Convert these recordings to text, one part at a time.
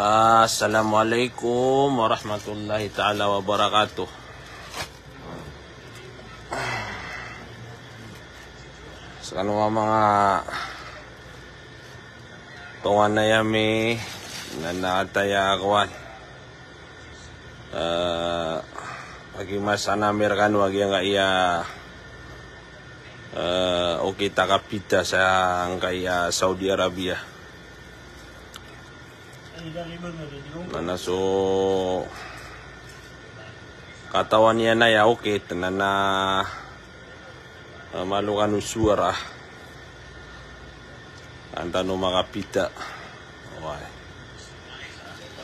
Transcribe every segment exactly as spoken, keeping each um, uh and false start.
Assalamualaikum warahmatullahi taala wabarakatuh. Skano a manga tonganay ami, na, na ataya kowan. Eh, pagimasa ami rekano a giyangkaya, eh, okit a kapita sangkaya Saudi Arabia. Na, na so katawan iyan aya okit na, na, eh, malo kano sowara. Antaa no makapita. Oway.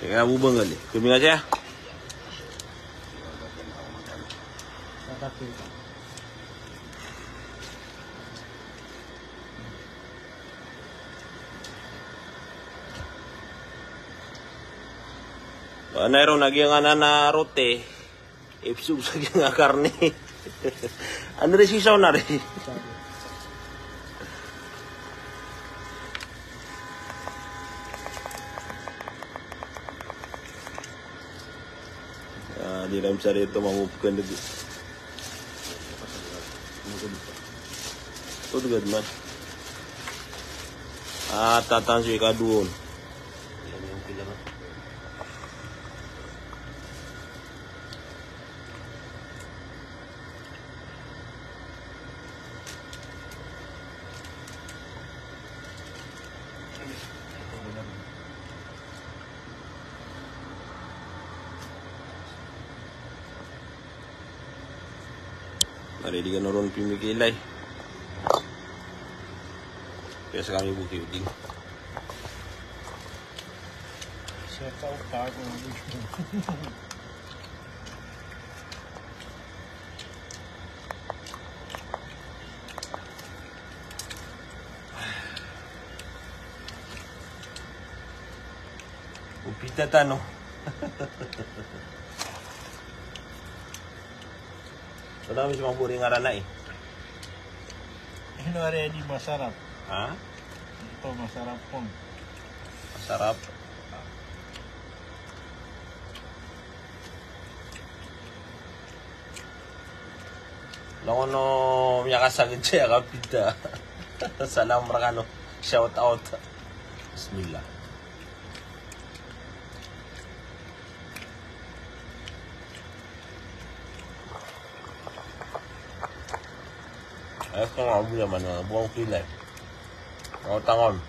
Ika bo Bengali. Kami nga siya. Ba, na iro na giyangkanan a rote. Ipsog sa giyangkaya karne. Ano ri si saw na ri? Ah, di ram sa ri ito mangupkan lagi. Ito gad man. Ah, tatan so ikadowa on. Mari di kano ron pimikilay. Kaya sa kami buki-buki. Siya ka upa ko. Opita tano. Ito na mismo boring arana eh. Ino ari di masarap. Ha? Ito masarap pon. Masarap. Langon o miyakasagad saya kapita. Salam rekano. Shout out. Bismillah. Ay, ko nga, buya man, ah, buwang kilay. Mga tangon.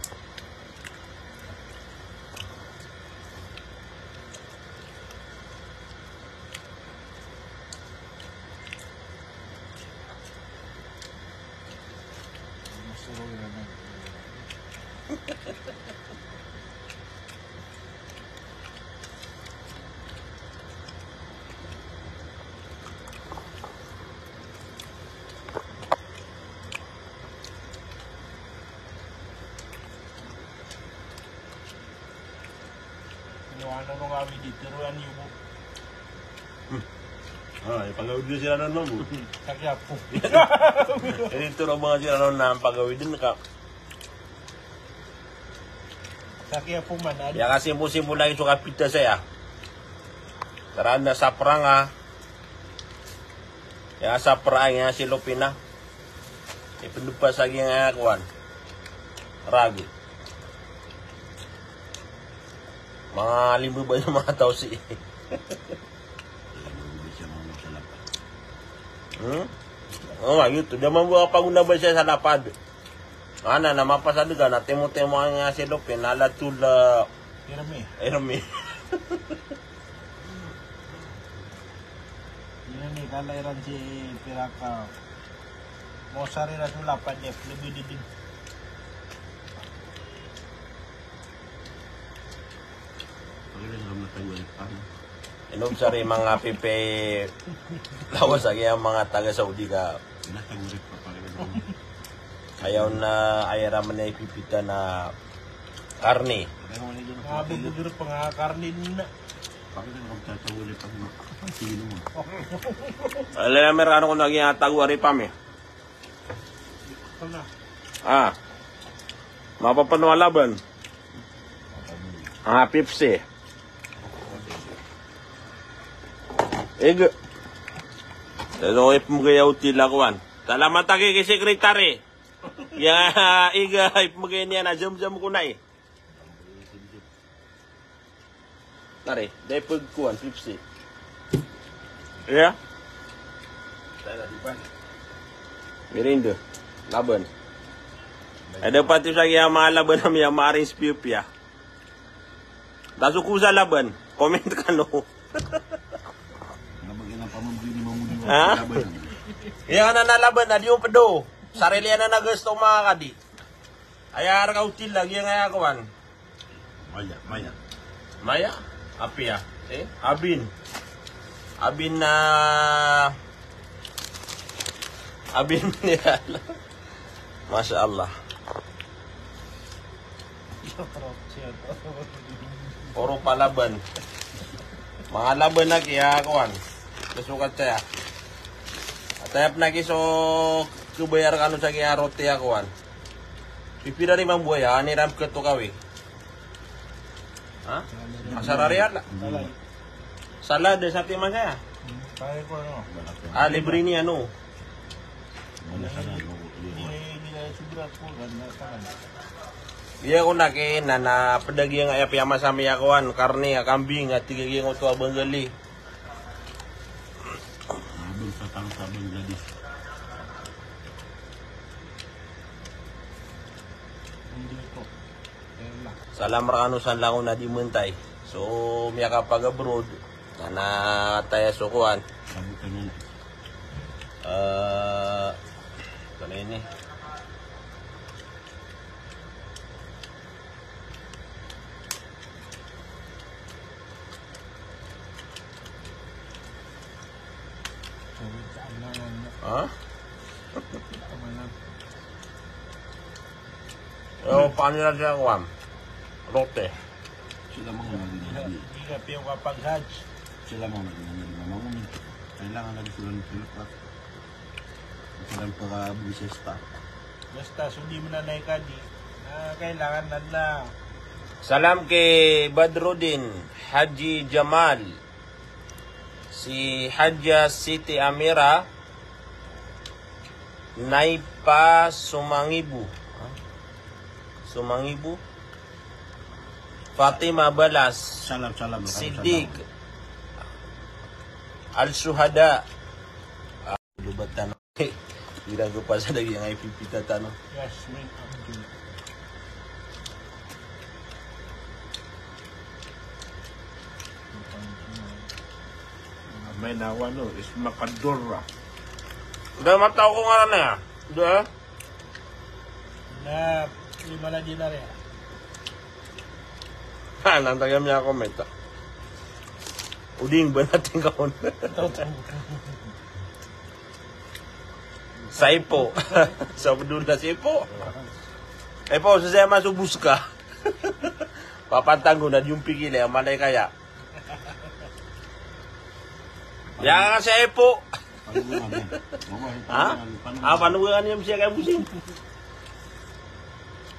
Ano, ano, ano nga, widi, tiro yan, yubo. Hmm. Ah, ipagawid na sila nun, no, bo? Saki apo. Ini tiro mga sila nun na pagawidin ka. Saki apo man, adi. Ya, kasi imposible lagi so kapita saya. Karana sa pranga. Ya, sa pranga, ya, si Lupina. Ipindopa sa giyangkaya kowan. Ragi. Mga limbo ba yung mga tao si. Hmm? Oo, ayun to. Diyan man buka paguna ba siya sa lapad? Ana, na mapasad ka, na temo-temo ang, ah, si Lupin, na latul, ah, Irmi. Irmi. Irmi, kala iran si piraka. Mosari na so lapad, Jeff, lebih diding. Ino bes ari manga pipi lawas a giya manga taga Saudi ka. Ayaw na aya raman a ipipita na karni. Ala, Amerikano ko na giya tago ari pami. Ah. Mapapano a laban. Ah, Pepsi. Ig. Tano ipmgay a otil a kowan. Salamat aki ki secretary. Ya, ig, ipmgay niyan a zamzam ko na i. Tari, da i pagkowan, Pepsi. Ya? Merienda. Laban. Ada pati sa iya mga laban a miyamaring sa piyapiya. Da so ko sa laban. Comment kano. Ha? Iya, anan a laban, adi on pdo. Sarili anan a gasto, mga kadi. Aya rka otil lagi, aya kowan. Maya, maya. Maya? Apiya? Eh? Abin. Abin na, abin, ya. Masha Allah. Poro palaban. Mga laban aki, aya kowan. Kasukat saya. Atayap na ki so kabayar kano sa ki a roti, aya kowan. Pipira ni mambo aya, ani ram keto kawi. Ha? Asar a riyal na. Salad, sa timan saya. Ah, libre niyan, no? Iya ko na ki, na, na pd a giyangkaya piyamasa mi a kowan, karne a kambing, a tig a giyangkoto a Bengali. Abang sa tang sa Bangladesh. Salam rkano san langon a di mentay. So miyakapag-abroad, na, na taya so kowan. Eh, ano ini? Ha? O, panira siya kowan. Rote. Sila mga naging hindi. Hindi ka piyo kapag-hajj. Sila mga naging hindi. Kailangan lagi sila ng sila. Sila ang pagkabili sa staff. Basta so di mo na naikadi, na kailangan na na. Salam ki Badruddin, Haji Jamal, si Haja Siti Amira, Naipa Sumangibu. Ha? Sumangibu. Fatima Balas. Salam, salam, salam. Siddiq. Al-Shuhada. Lobatan. Ira ko pa sa lagi ang ipipita tano. Yasmin Abdul. May nawa no, is makadura. Da, mataw ko ngaran niya. Da. Na, lima na dinar ya. Ha, nang taga miyakomenta. Oding ba nating kaon? Sa ipo. Sa bedul na sa ipo. Ipo, sa saya masubus ka. Papantang ko na diyong pikili, ang malay kaya. Ya, sa ipo. Ha? Ah, panugan niya siya kay Busing.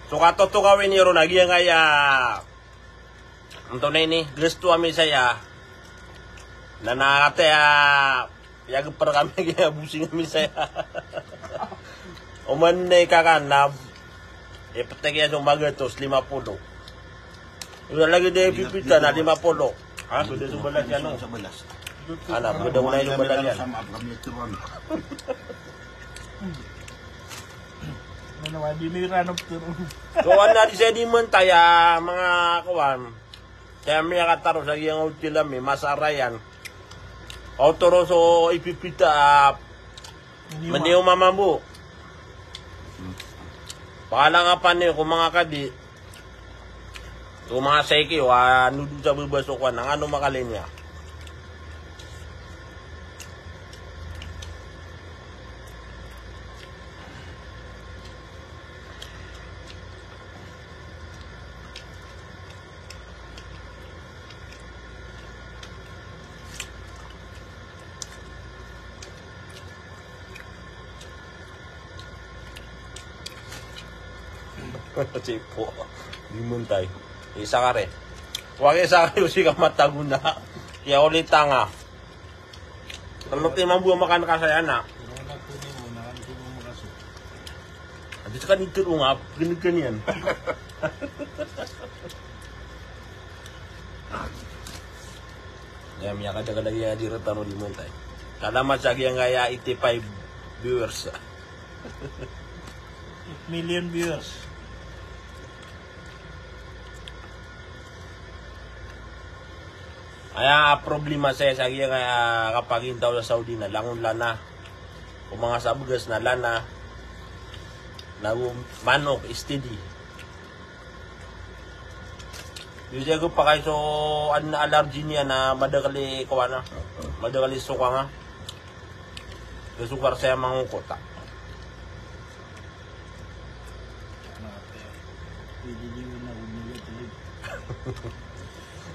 So, katoto kawin niyo ron, agi ang kaya. Anto na ini, gusto ami saya. Na nakataya, ya, gepar kami kaya Busing ami saya. Oman na ikakan na, ipeteg iya so magatos, lima polo. Iya lagi di pipita na lima polo. Ha? Pwede so balas yan, no? Sa balas. Ana, pwede mo na yung balas yan. Ano, wadi may ranop to. So, ano, di saya di man taya, mga kawan. Kaya may kataro sa iyang hotel ami, masarayan. Autoro so ipipita, ah, Maniw mamambo. Pakalangapan iyo ko manga kadi. Ko manga saiki, wa, nudu sa bebaso ko, nang ano makalinya. Sipo. Di mentay. Isa ka re. Wagi isa ka re, usi ka mataguna. Kaya ulit tanga. Telo ti mambo a makan ka saya na. Adi sa kanito nga, gini-ginian. Ya, miyakada ka lagi a di retan o di mentay. Salamat sa giyangkaya eighty-five viewers. Million viewers. Aya problema saya sa giyangkaya kapagintaw sa Saudi na langon lana. O manga sabegas na lana. Nago manok, steady. Di saya ko pakay so an allergy niyan na madakel i kowan a. Madakel i sokang a. Sokar saya mangokot a.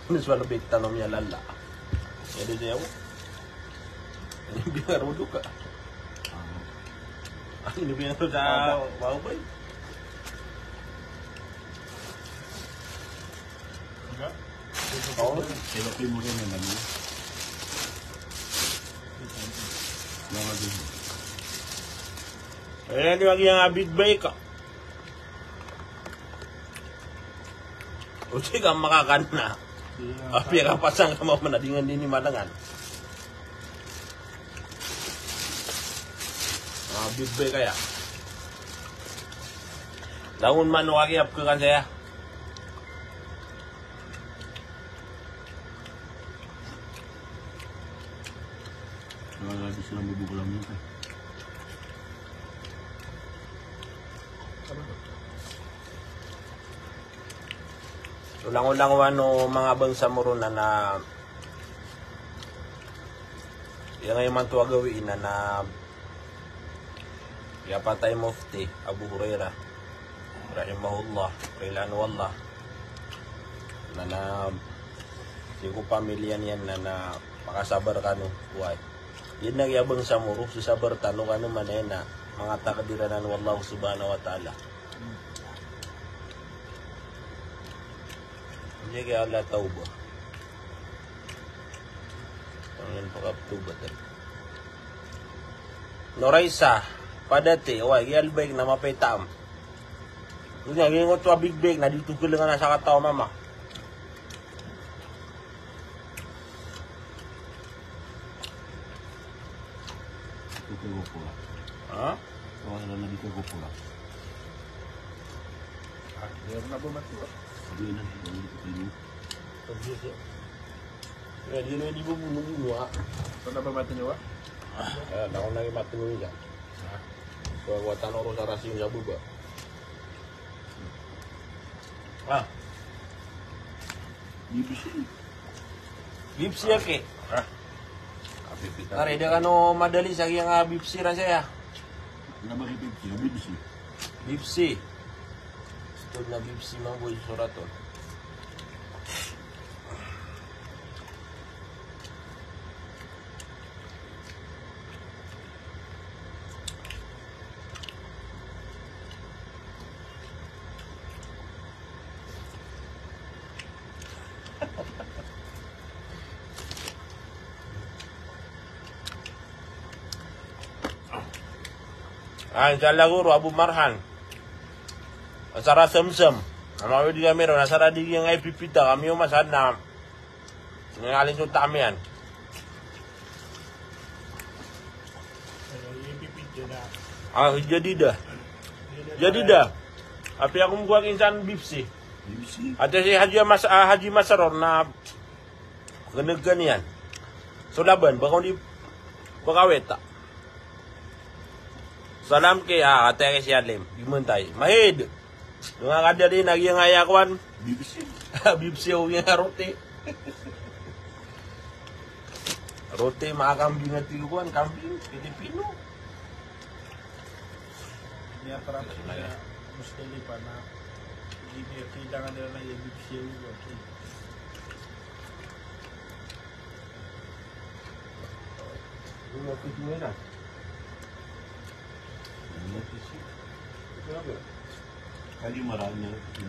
Ini soal big tano miyalala. Jadi saya, oh. Ini biar wudhu ka. Ini biar sa bawah, bay. Oo. Kaya ko yung mura na lang. Ayan, di ba, yung abid ba ka? O di ka makakan na. Apiya ka pasang ka mamanadingan dini malangan. Ah, big bay kaya. Langon man o kaki apkekan saya. Wala di sila mabubulang nito. Langon-langon o manga bangsa Moro na, na aya nga imanto a gawii na, na aya patay Mufti Abu Hurairah rahimahullah, rila on o Allah, na, na sii ko pamilya niyan na, na makasabar kano, wai. Iyan na giya bangsa Moro, so sabar tano kano manaya na manga takdir anan o Allah subhanahu wa ta'ala. Iyan giya Allah tawbah. Tangan pakaptawbah tano. Noraisa, padati, wai, giya albaik na mapay taam. Iyan giya ngoto a big bag na di oto kelengan a sakataw a mama. Ha? Di na, di na. Di na, di na. Di na, di na. Ah, Bibsi. Bibsi aya ki. Ah. Kari da kano madali sa giyangkai a bibsi rasaya. Kena ba ki bibsi, bibsi. Bibsi. Sotod na bibsi mambo i sorat on. Ah, insha Allah guro, Abu Marhan. Asar a Zamzam. Ama widi kami ron, asar a di giyangkai pipita kami o masa na. Ngaling so tamiyan. Ah, Jadida. Jadida. Apiya ko mkowa ki insan bibsi. Bibsi. Ati si Haji Mas-, ah, Haji Masrur na keneg ka niyan. So laban, ba ka on di, ba ka weta. Salam ki, ah, ati ki si Alim. Di mentay. Mahid. Donga ka dali na giyangkai a kowan. Bibsi. Bibsi o giyangkai a roti. Roti, manga kambing a tig o kowan, kambing, Pilipino. Ini atraksi na Musdalifah na. Ini, kailangan nila na iya bibsi o kowan. Ini, ini. Kadi marami na ito.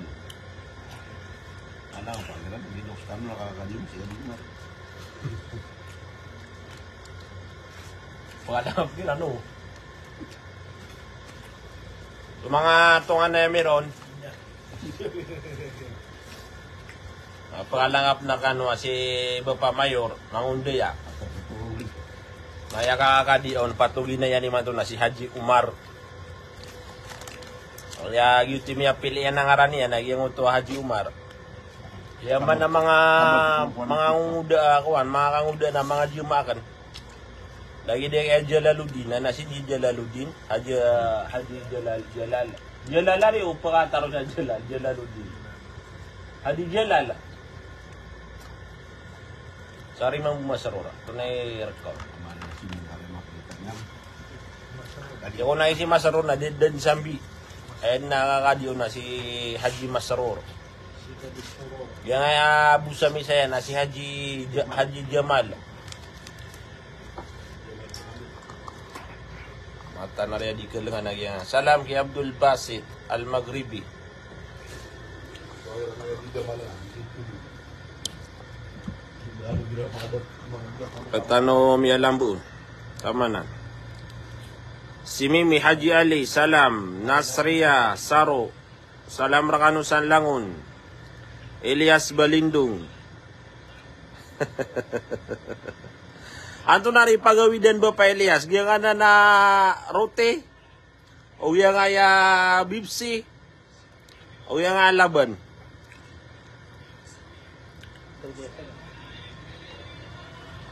Anak, pag-iran, di dos tano nakakadi mo sila di mar-. Pagkadangap din, ano? So manga tonganay ami ron. Ah, pagkadangap na kano a si Bapa Mayor, Mangundaya. Na aya kakadi on, patogi na iyan imanto na si Haji Umar. Aya giyoto i miyapili iyan a ngaran iyan, na giyangkoto a Haji Umar. Aya man a manga, manga kangoda, ah, kowan, manga kangoda na manga Jumaa kan. Lagid iyan a Jalaluddin, na si di Jalaluddin, Haji, Haji Jalal, Jalal. Jalal ari o pekataro sa Jalal, Jalaluddin. Haji Jalal. Sari Mambo Masaror, tonay rekam. Aya ko na isi Masaror na di den sambi. Aya na kakadi on na si Haji Masaror. Giyangkaya bo sa misaya na si Haji Ja-, Haji Jamal. Mataan a riya di kelengan a giya. Salam ki Abdul Basit Al-Maghribi. Katano miyalambo. Tama na. Si Mimi Haji Ali, salam. Nasriya Saro, salam rekano san langon. Elias Balindong. Antonaa i pagawidan Bapa Elias? Giyangkanan a rote? O giyangkaya Pepsi? O giyangkaya Laban?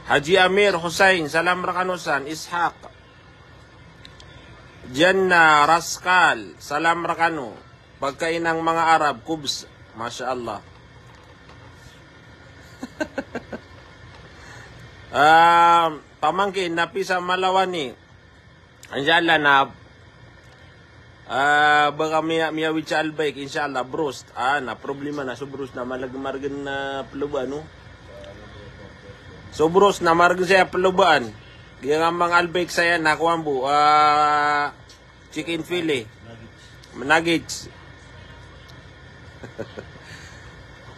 Haji Amir Hussain, salam rekano san. Ishaq. Janna Raskal, salam rekano. Pagkain ng mga Arab, khubz. Masha Allah. Ah, pamangkin, Nafisa Malawani. Insha Allah na, ah, ba ka miya-, miyawid sa Albaik, insha Allah, broast. Ah, na problema na so broast na maleg-, maregen a pelobaan, no? So broast na maregen saya pelobaan. Giyangkaya manga Albaik saya na kowan bo, ah, chicken fillet. Nuggets.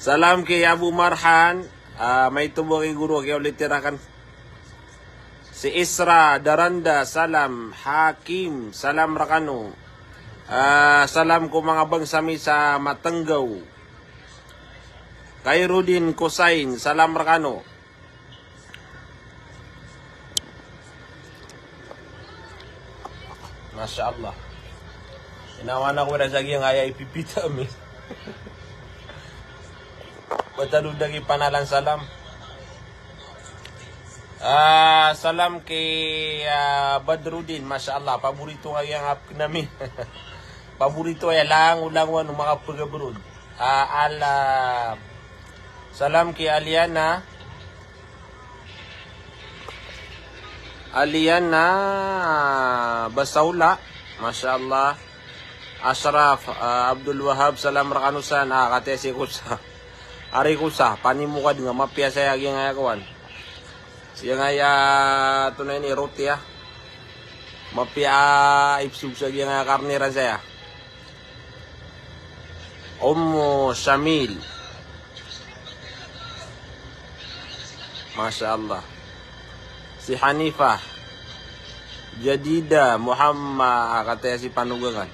Salam ki Abu Marhan, ah, maito bo ki guro, ki olitirakan. Si Isra Daranda, salam. Hakim, salam rekano. Ah, salam ko manga bangsa mi sa Matenggaw. Khairuddin Kosain, salam rekano. Masha Allah. Inawana ko rasa giyangkaya ipipita mi. Bata do dagi panalan salam. Ah, salam ki, ah, Badrudin, Masha Allah, paborito ka giyangkaya app nami. Paborito aya langolangon o manga pagabroad. Ah, ala, salam ki Aliana. Aliana Basaula, Masha Allah. Ashraf, ah, Abdul Wahab, salam rekano san. Ah, kataya si Kosa. Ari Kosa, panimo ka di nga mapiya saya giyangkaya kowan. Giyangkaya tonay ini roti a. Mapiya ipsog sa giyangkaya karne ran saya. Ummu Shamil. Masha Allah. Si Hanifah. Jadida Muhammad, ah, kataya si Panugangan.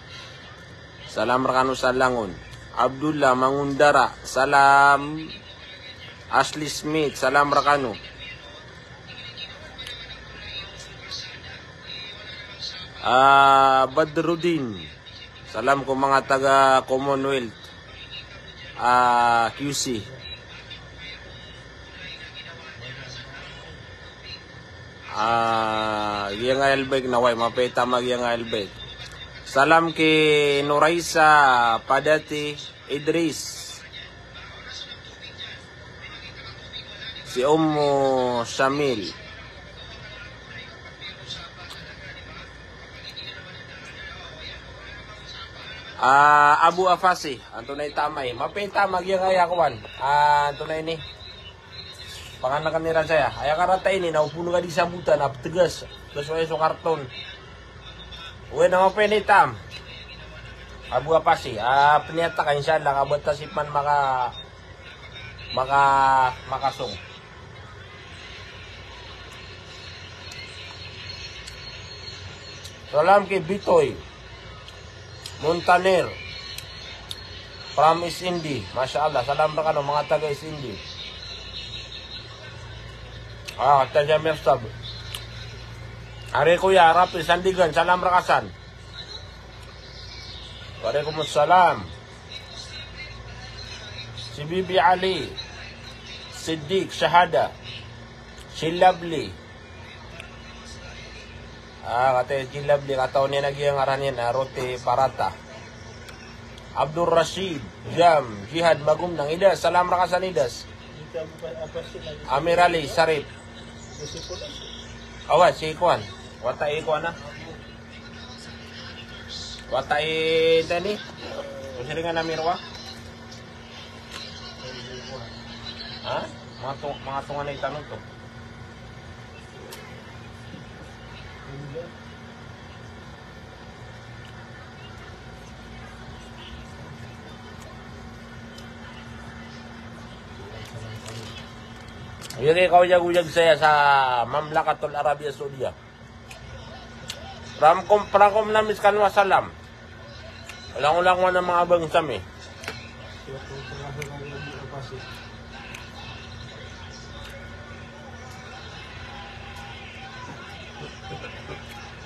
Salam rekano sa Langon. Abdullah Mangundara. Salam. Ashley Smith. Salam rekano. Ah, Badrudin. Salam ko manga taga Commonwealth, ah, Q C. Ah, giyangkaya Albaik na way, mapiya i tama giyangkaya Albaik. Salam ki Noraisa Padati Idris. Si Ummu Shamil. Ah, Abu Afasi, antonaa i tama i? Mapiya i tama giyangkaya kowan. Ah, antonaa ini? Panganakan iran saya. Aya karata ini, na opon ka di sambotan, a petegas. Petegas waya so karton. Oway, na mapiya i tam? Abu Afasi. Ah, peniyata ka, insha Allah, ka bata sipan maka, maka, makasong. Salam ki Bitoy Montaner from S N D. Masha Allah, salam rkano manga taga S N D. Ah, Taja Mirsab. Ari Kuya Rafi Sandigan, salam rka san. Waalaikumsalam. Si Bibi Ali Siddiq Shahada. Si Lovely. Ah, kataya si Lovely, katawan iyan a giya ngaran iyan a roti paratha. Abdul Rashid, Jam, Jihad Magumnang, Idas, salam rka san Idas. Amir Ali Sharif. Awa, si kowan. Wata i kowan a. Wata i tani. Usiringan Amir wa. Ha? Manga to-, manga tonganay tano oto. Aya kay kaoyagoyag saya sa Mamlakatul Arabia Saudia. Pramkom, pramkom nami skano a salam. Langolangon a manga bangsa mi.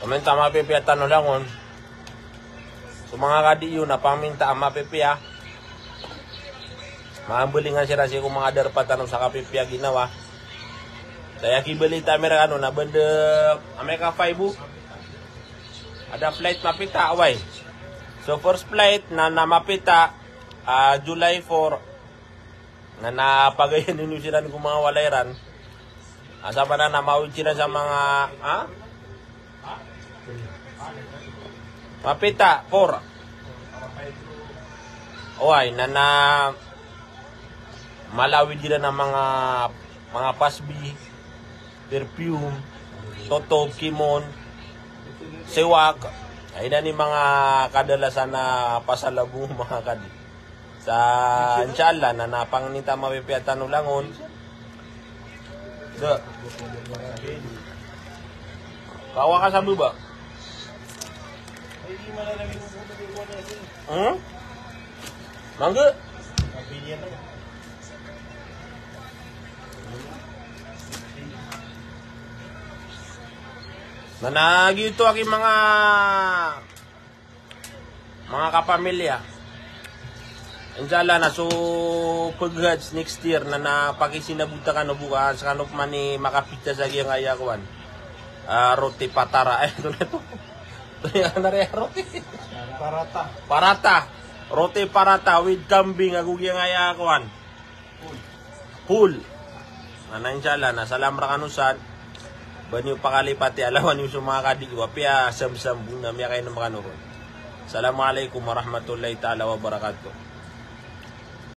Paminta mapipiya tano langon. So manga kadi iyo na paminta a mapipiya. Maambalingan siran sii ko manga darpa tano sa kapipiya ginawa. Saya kibalita mi rkano na banda amay ka five o. Ada flight mapita, oway. So first flight na, na mapita, ah, July four. Na, na pagayan ino siran ko manga walay ran. Asa ba na, na maawid siran sa manga, ha? Mapita, four. Oway, na, na mala awid iran a manga, manga pasbi, perfume, totob, kimon, siwak. Aya ini manga kadalasan a pasalabong o manga kadi. Sa, insha Allah, na, na pangni ta mapipiya tano langon. Da. Kawa ka sa baba. Hmm? Mangga? Na, na giyoto aki manga, manga kapamilya. Insha Allah na so pag-Hajj next year na, na pakisinabota kano bo ka, skano pman i makapita sa giyangkaya kowan. Ah, roti patara. Eh, ito na ito. Ito na rin roti. Paratha. Paratha. Roti paratha with kambing ago giyangkaya kowan. Full. Na, na insha Allah, na salam rkano san. Ba niyo pakalipati, alawan iyo so manga kadi, apiya samsam bo na miyakainom kano ron. Assalamualaikum warahmatullahi taala wabarakatuh.